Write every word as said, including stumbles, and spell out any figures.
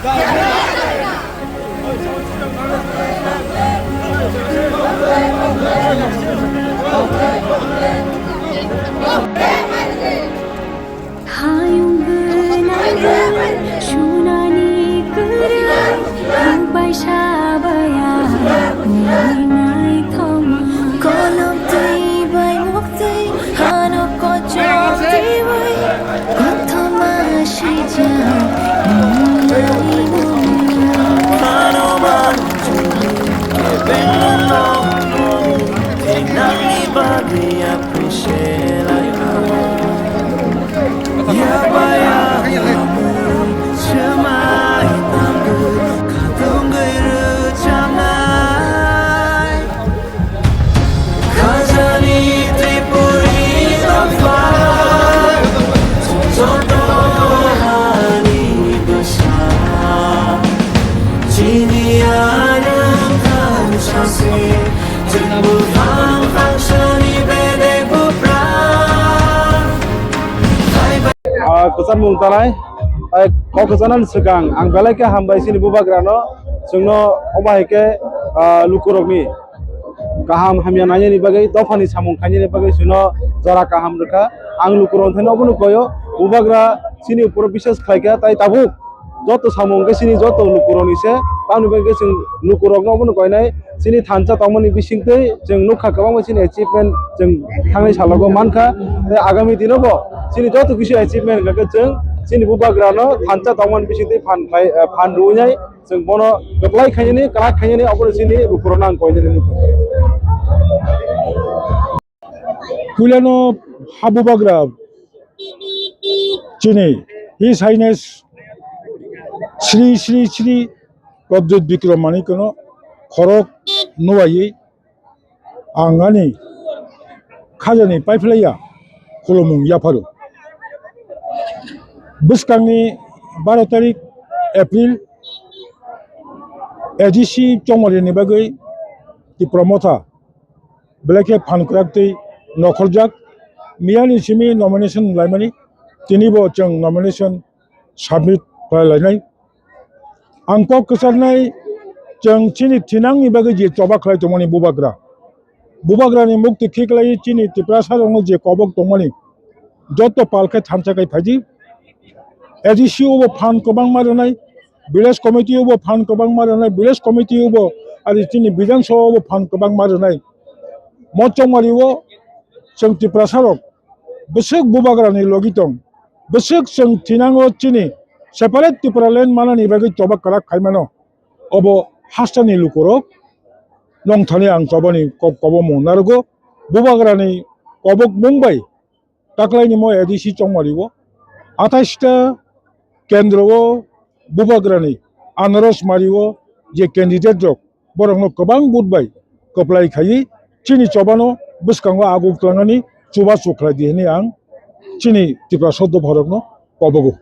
Hayung gwnang sunani kwrwi, upai sabaya naithoma. Kolom twi bai muktwi hano kochok twi bai kothoma swijak nungnai mung. Hano man chuli kebengno nokno thinani bagwi appreciate laina. Yabaya semai tangwi khatungwi rwchapnai. Khajani Tripuri dopha, joto hani bwsa. Chini arwng thang sase, chwng buphang phangsani bedek buphang. Ah, kwchangmung tanai, ah, kok kwchanani swkang ang belai khe hambai chini bubagrano, chwngno omo hai khe, ah, lukurokni kaham hamya nainani bagwi, dophani samung khainani bagwi chwngno jora kaham rwkha. Ang lukurokno thaino obono koyo, bubagra chini uporo biswas khlaikha, tai tabuk joto samung khe chini joto lukurokni se, tamoni bagwi khe chwng lukurokno obono koinai. Chini thansa tongmani bisingtwi chwng nukha kwbangma chini achievement chwng thangnai salogo mankha. Tei agami dinobo chini joto kisi achievement hwnkha khe chwng chini bubagrano thansa tongmani bisingtwi phan khlai, eh, phan rwnai chwng bono kwplai khainani, kwrak khainani obono chini lukurokno ang koinani muchung. Puilano ha bubagra chini His Highness Sri Sri Sri Pradyut Bikram Manikno khorok nuwaiwi ang ani khajani paiphlaiya khulumung yapharo. Bwskangni baro tarik April A D C chongmarini bagwi Tipra Motha belai khe phan kwrak twi nokhorjak. Miyani simi nomination laimani, tinibo chwng nomination submit khlai lainai. Ang kok kwcharnai, chwng chini thinangni bagwi je choba khlai tongmani bubagra, bubagrani mukti khiklaiwi chini Tiprasarokno je kobok tongmani, joto pal khe thansa khai phaidi. A D C o bo phan kwbangma rwnai, village committee o bo phan kwbangma rwnai, village committee o bo ari chini Bidhan Sabha o bo phan kwbangma rwnai. Mo chongmari o chwng Tiprasarok bwswk bubagrani logi tong, bwswk chwng thinango chini separate Tipraland manani bagwi choba kwrak khai mano. Obo hasteni lukurok nongthani ang chobani kok kobomung narugo. Bubagrani kobok mung bai taklaini mo A D C chongmari o athais ta kendro o bubagrani anaros mari o je candidate rok borokno kwbang vote bai kwplai khaiwi chini chobano bwskango aguk tlangnani chubachu khlai di hwnwi ang chini Tiprasa dopharokno kobogo.